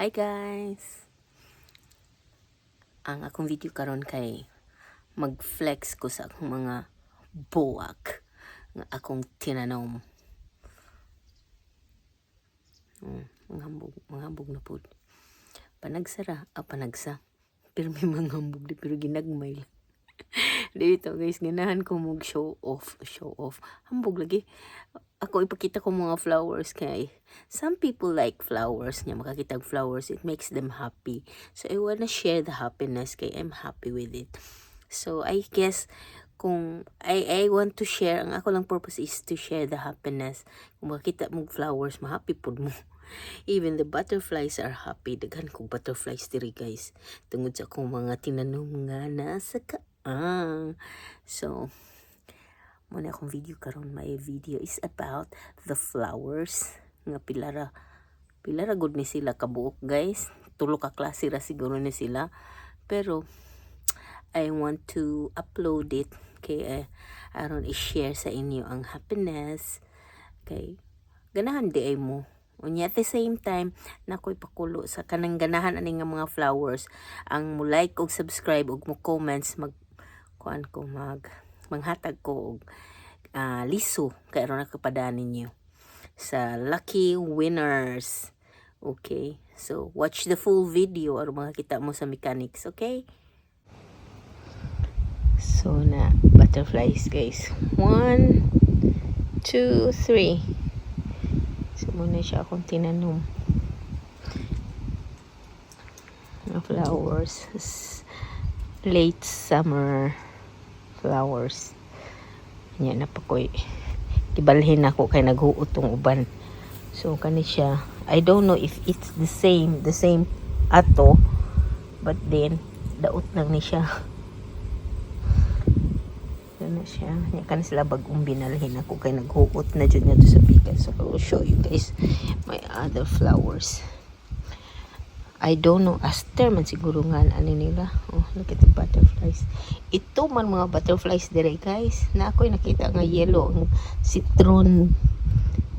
Hi guys! Ang akong video karon kay mag-flex ko sa akong mga buwak nga akong tinanom. Mga hambog na pud. Panagsara, panagsa. Pero may mga hambog di pero ginagmay lang. Dito guys, ganahan ko mag show off, show off. Hambog lagi. Ako ipakita ko mga flowers kay some people like flowers nya makakita og flowers, it makes them happy. So I wanna share the happiness kay I'm happy with it. So I guess kung I want to share, ang ako lang purpose is to share the happiness. Kung makita mo flowers, ma-happy pud mo. Even the butterflies are happy. Daghan kong butterflies diri, guys. Tungod sa akong mga tinanom nga nasa kaang. So, mao na akong video karon. My video is about the flowers nga pilara gud ni sila kabuok, guys. Tulo ka klase ra siguro ni sila, pero I want to upload it kay aron i-share sa inyo ang happiness kay ganahan diay mo. Unya, at the same time, nakoy pakulo sa kanang ganahan ani nga mga flowers, ang mo like og subscribe og mo comments, mag kuan ko, mag manghatag ko og liso kay aron nakapadaan ninyo sa lucky winners. Okay? So, watch the full video aron makakita mo sa mechanics, okay? So, na butterflies, guys. One, two, three. So, mao na siya akong tinanom na flowers. Late summer flowers. Nya na pa ko'y gibalhin ako kay naghuot tong uban. So, kani siya. I don't know if it's the same ato, but then, daot lang ni siya. Ano siya. Nya kani sila bagong binalhin ako kay naghuot na jud nga to sa bigas. So, I will show you guys my other flowers. I don't know, aster man siguro nga ano nila. Oh, look at the butterflies. Ito man mga butterflies dire, guys. Na ako'y nakita nga yellow ang citron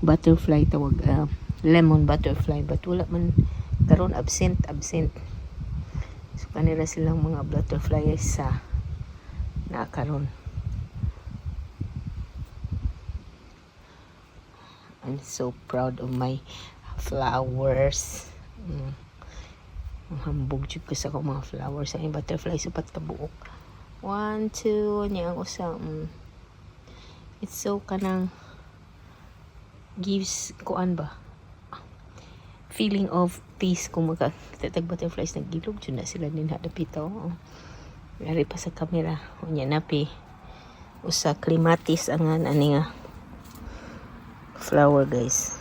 butterfly tawag, lemon butterfly, but wala man karon, absent absent. So kanila silang mga butterflies sa nakaron. I'm so proud of my flowers. Ang hambog jud ko sa akong mga flowers. Ang butterfly upat ka buok. One, two, niya ang usa. It's so kanang gives kuan ba? Feeling of peace kung makakita tag butterflies, nagilog jud na sila din dapito. Oh. Yari pa sa camera. Unya napi usa, clematis ang ani nga flower, guys.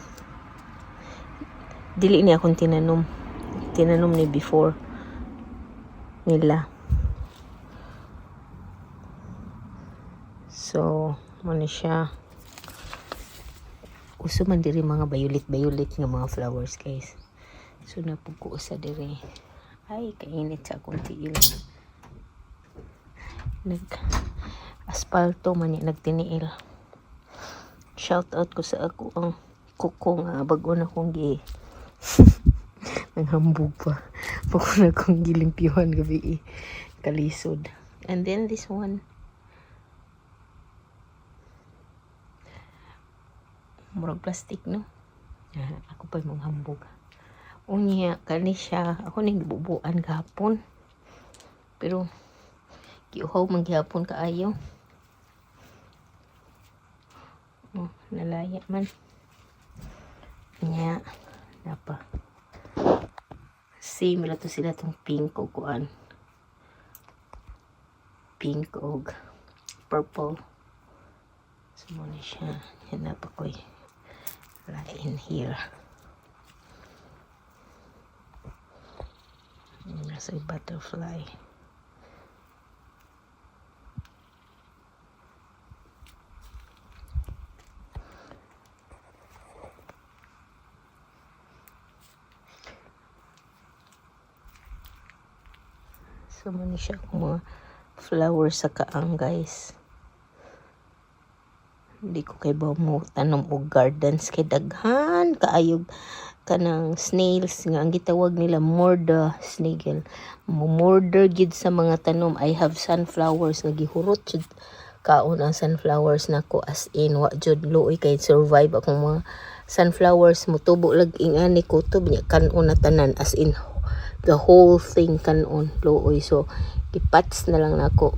Dili ni akong tinanom. Tinanom ni before nila. So, mao ni siya. Uso man diri mga violet-violet nga mga flowers, guys. So, napug ko usa diri. Ay, kainit sa akong tiil. Nag aspalto man niya nagtiniil. Shout out ko sa ako ang kuko nga bago na kong gi nanghambog pa. Bago na kong gilimpyuhan gabi eh. Kalisod. And then this one. Murag plastic, no? Ah, ako pa yung hambog. Unya, kani siya. Ako ning gibubuan gahapon. Pero, giuhaw man gihapon kaayo. Oh, nalaya man. Nya, napa. Same ra to sila tong pink o kuan. Pink og purple. So, mao ni siya. Yan na pa ko'y lain here. Nasa butterfly. So, mao ni siya akong mga flowers sa kaang, guys. Hindi ko kay mo tanom og gardens kay daghan kaayog. Kanang snails nga ang gitawag nila mördarsnigel. Mo-murder gid sa mga tanom. I have sunflowers nga gihurot jud kaon ang sunflowers nako, as in wa jud, luoy kay survive akong mga sunflowers. Mutubo lag ingani kutob niya, kanon na tanan, as in the whole thing kanon, luoy. So gipats na lang nako.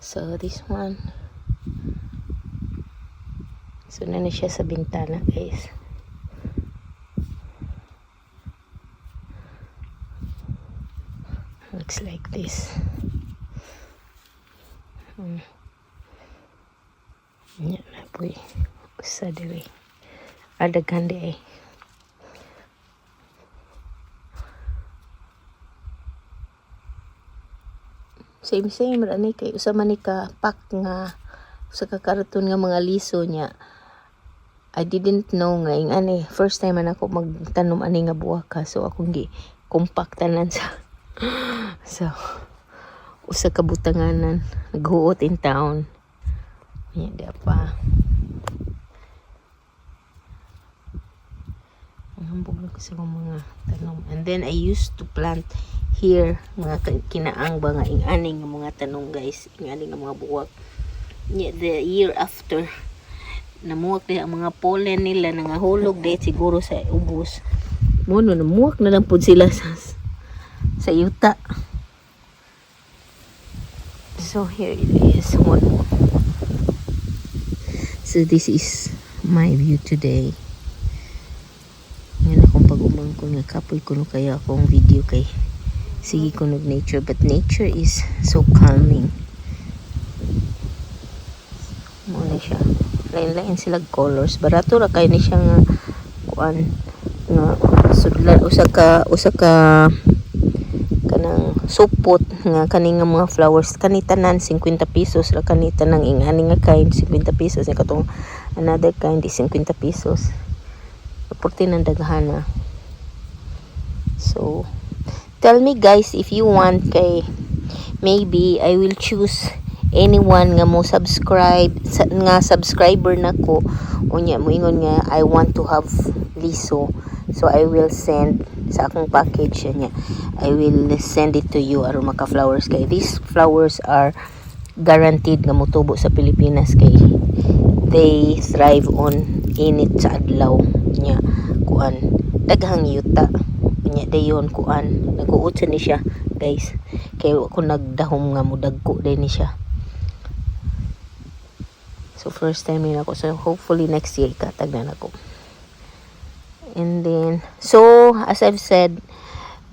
So this one, so na na siya sa bintana, guys. Looks like this. Nya na poy usa diri. Ah, daghan di ay. Same same ra ni kay usa man ni ka pack nga usa ka karton nga mga liso niya. I didn't know nga ing ani, first time man ako magtanom ani nga buwak ka, so akong gi compact tanan sa usa ka butanganan. Naghuot in town nya di pa. Ang hambog lang ko sa akong mga tanom. And then I used to plant here mga kinaang ba nga ing-ani nga mga tanong, guys, ing-ani nga mga buwak. Nya the year after, namuwak di ang mga pollen nila, nangahulog di siguro sa ubos mo no, namuwak na lang pud sila sa yuta. So here it is, one more. So this is my view today. Yan akong pag-umangkon nga kapoy kuno kaya akong video kay sige kunog nature, but nature is so calming. Mo na siya, lain-lain sila colors. Barato ra kay ni siya nga kuan nga sudlan, usa ka kanang supot nga kani nga mga flowers. Kani tanan 50 pesos ra. Kani tanang ingani nga kind, 50 pesos ni. Katong another kind is 50 pesos. Porte ng daghana. So tell me, guys, if you want, kay maybe I will choose anyone nga mo subscribe nga subscriber nako, unya moingon nga "I want to have liso." So I will send sa akong package niya. I will send it to you aron maka flowers kay these flowers are guaranteed nga motubo sa Pilipinas kay they thrive on init sa adlaw nya kuan, daghang yuta. Unya dayon kuan, nag-uot sa ni siya, guys, kay wa ko nagdahom nga mudagko din ni siya. So first time yun ako, so hopefully next year ikatag na nako. And then, so as I've said,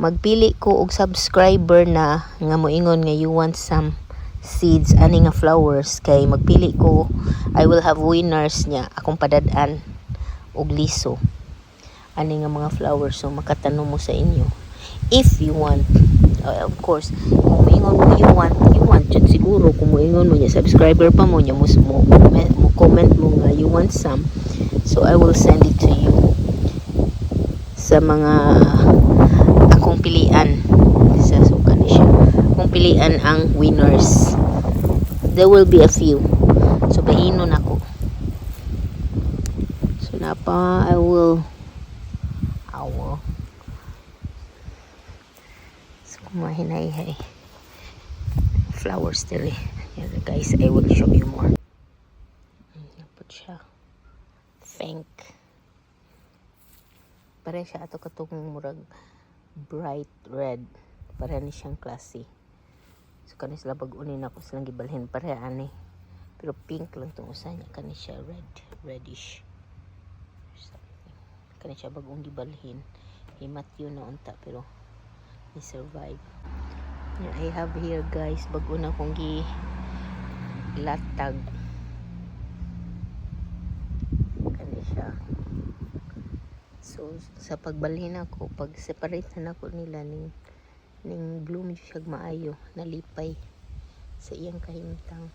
magpili ko og subscriber na nga moingon nga you want some seeds ani nga flowers, kay magpili ko, I will have winners niya, akong padad-an og liso ani nga mga flowers, so makatanom mo sa inyo if you want. Of course, kung moingon mo you want, you want jud siguro. Kung moingon mo niya, subscriber pa mo niya, mo comment mo nga you want some, so I will send it to you sa mga akong pilian sa suka ni siya. Akong pilian ang winners. There will be a few, so bahinon ako. So napa I will so kumahinay flowers diri. Yan, guys, I will show you more. Napot siya pink. Pare siya ato katong murag bright red. Pare ni siyang klase. So kani sila, bag-unin ako silang gibalhin, pare ani. Pero pink lang tong usa niya, kani siya red, reddish. Something. Kani siya bag-ong gibalhin. Himat yun na unta pero ni survive. Yeah, I have here, guys, bag-o na kong gi latag. Kani siya. So sa pagbalhin ako, pag separate na nako nila, ning bloom siya maayo, nalipay sa iyang kahimtang.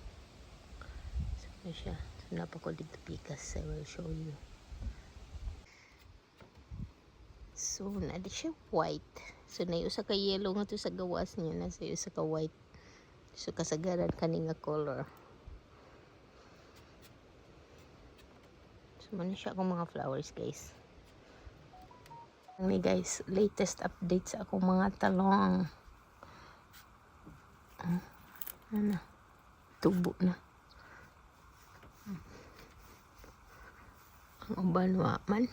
So ano siya. So napa ko dito pikas, I will show you. So na di siya white. So na usa ka yellow nga to sa gawas niya, na sa usa ka white. So kasagaran kani nga color. So man siya akong mga flowers, guys. Ni guys, latest update sa akong mga talong. Ah, ano? Tubo na. Ang uban wa man.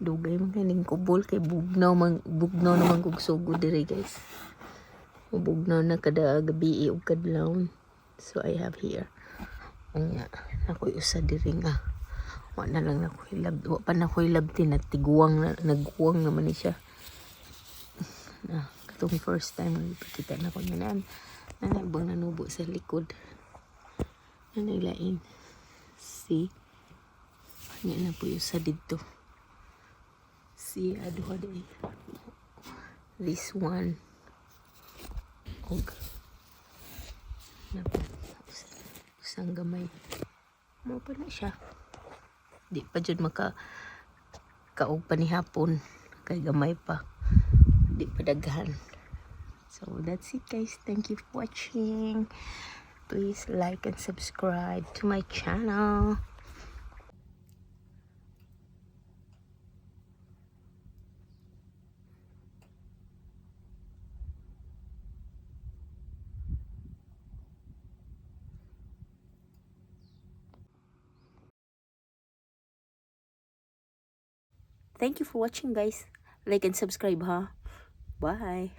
Dugay man kining kubol kay bugnaw man, bugnaw naman kog sugod diri, guys. Bugnaw na kada gabi ug kadlawon. So I have here. Unya, nakoy usa diri nga. Wa na lang nako hilab, wa pa nako hilabti na tiguang na, nagguwang naman ni siya. Na katong first time nga ipakita na ko niya nan. Nanay bang nanubo sa likod. Nanay lain. See? Nya na po yung sa didto. See, aduha di. This one. Og na po. Usang gamay. Mao pa na siya. Di pa jud maka kaog pa ni hapon kay gamay pa. Di pa daghan. So that's it, guys. Thank you for watching. Please like and subscribe to my channel. Thank you for watching, guys. Like and subscribe, ha. Bye.